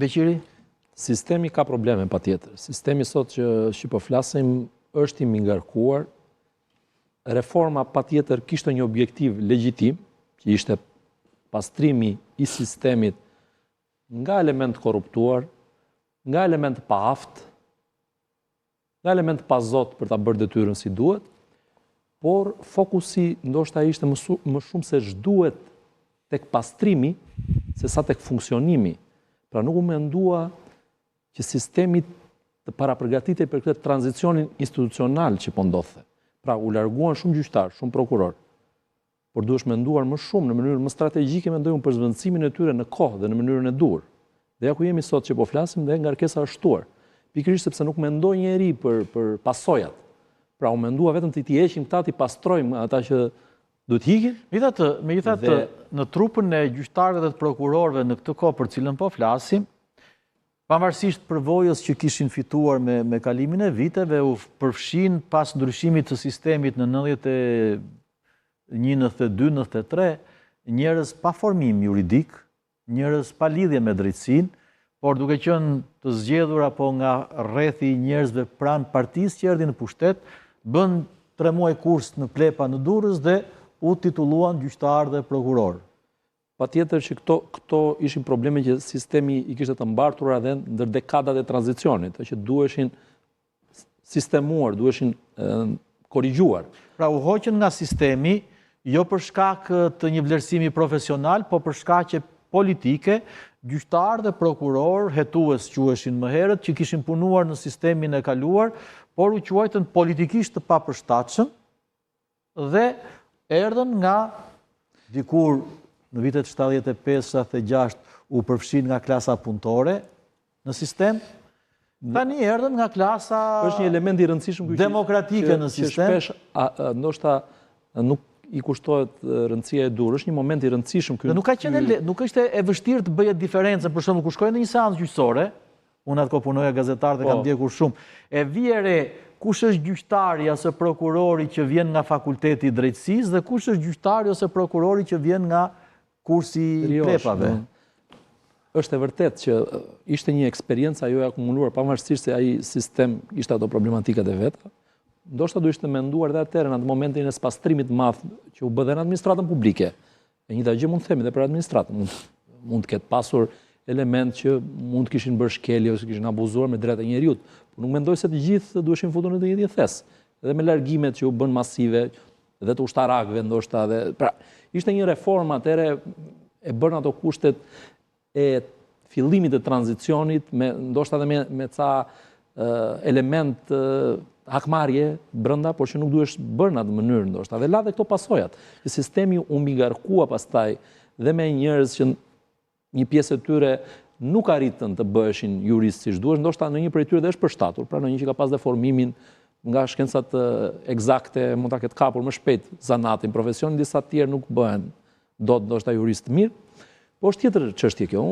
Beqiri? Sistemi ka probleme patjetër. Sistemi sot që që po flasim është i mbingarkuar. Reforma patjetër kishte një objektiv legjitim, që ishte pastrimi i sistemit nga elementë të korruptuar, nga elementë të paaftë, nga elementë të pazotë për ta bërë detyrën si duhet, por fokusi ndoshta ishte më, më shumë se ç'duhet tek pastrimi, se sa tek funksionimi. Pra nuk u mendua që sistemi të parapërgatitej për këtë tranzicionin institucional që po ndodhte. Pra u larguan shumë gjyqtarë, shumë prokurorë, por duhesh menduar më shumë në mënyrë më strategjike mendoj unë për zëvendësimin e tyre në kohë dhe në mënyrën e duhur. Dhe ja ku jemi sot që po flasim dhe ngarkesa është shtuar. Pikërisht sepse nuk mendoi njeri për për pasojat. Pra u mendua vetëm të t'i heqim këta, t'i pastrojmë ata që duhet të ikin. Megjithatë, megjithatë dhe... në trupën e gjyqtarëve dhe të prokurorëve në këtë kohë për të cilën po flasim, Pavarësisht përvojës që kishin fituar me me kalimin e viteve, u përfshinë pas ndryshimit të sistemit në 91, 92, 93, njerëz pa formim juridik, njerëz pa lidhje me drejtësinë, por duke qenë të zgjedhur apo nga rrethi i njerëzve pranë partisë që erdhi në pushtet, bënë tre muaj kurs në Plepa në Durrës dhe u titulluan gjyqtarë dhe prokurorë. Patjetër që këto këto ishin probleme që sistemi i kishte të mbartura edhe ndër dekadat e tranzicionit, që duheshin sistemuar, duheshin korrigjuar. Pra u hoqën nga sistemi, jo për shkak të një vlerësimi profesional, po për shkaqe politike, gjyqtarë dhe prokurorë, hetues quheshin më herët, që kishin punuar në sistemin e kaluar, por u quajtën politikisht të papërshtatshëm, Dhe erdhën nga dikur në vitet 75, 76 u përfshinë nga klasa punëtore në sistem, tani erdhën nga klasa është një element i rëndësishëm ky demokratike në sistem. Që shpesh ndoshta nuk i kushtohet rëndësia e duhur. Është një moment i rëndësishëm ky. Dhe nuk ka qenë nuk është e vështirë të bëje diferencën, për shembull kur shkoje në një seancë gjyqësore, Unë atë kohë punoja gazetar dhe kam po. ndjekur shumë. E vije re kush është gjyqtari ose prokurori që vjen nga fakulteti i drejtësisë dhe kush është gjyqtari ose prokurori që vjen nga kursi i plepave. Është e vërtetë që ishte një eksperiencë ajo e akumuluar pavarësisht se ai sistem ishte ato problematikat e veta. Ndoshta do ishte menduar dhe atëherë në atë momentin e spastrimit të madh që u bë dhe në administratën publike. E njëjta gjë mund të themi dhe për administratën, mund mund të ketë pasur element që mund të kishin bërë shkelje ose kishin abuzuar me drejtat e njeriut, por nuk mendoj se të gjithë duheshin futur në të njëjtin thes. Dhe me largimet që u bënë masive dhe të ushtarakëve ndoshta dhe pra ishte një reformë atëherë e bërë në ato kushtet e fillimit të tranzicionit me ndoshta edhe me me ca element hakmarrje brenda, por që nuk duhesh bërë në atë mënyrë ndoshta. Dhe la dhe këto pasojat. Që sistemi u mbingarkua pastaj dhe me njerëz që një pjesë e tyre nuk arritën të bëheshin juristë siç duhesh, ndoshta ndonjë prej tyre dhe është përshtatur, pra ndonjë që ka pas dhe formimin nga shkencat ekzakte, mund ta ketë kapur më shpejt zanatin, profesionin, disa të tjerë nuk bëhen dot ndoshta juristë të mirë. Po është tjetër çështje kjo.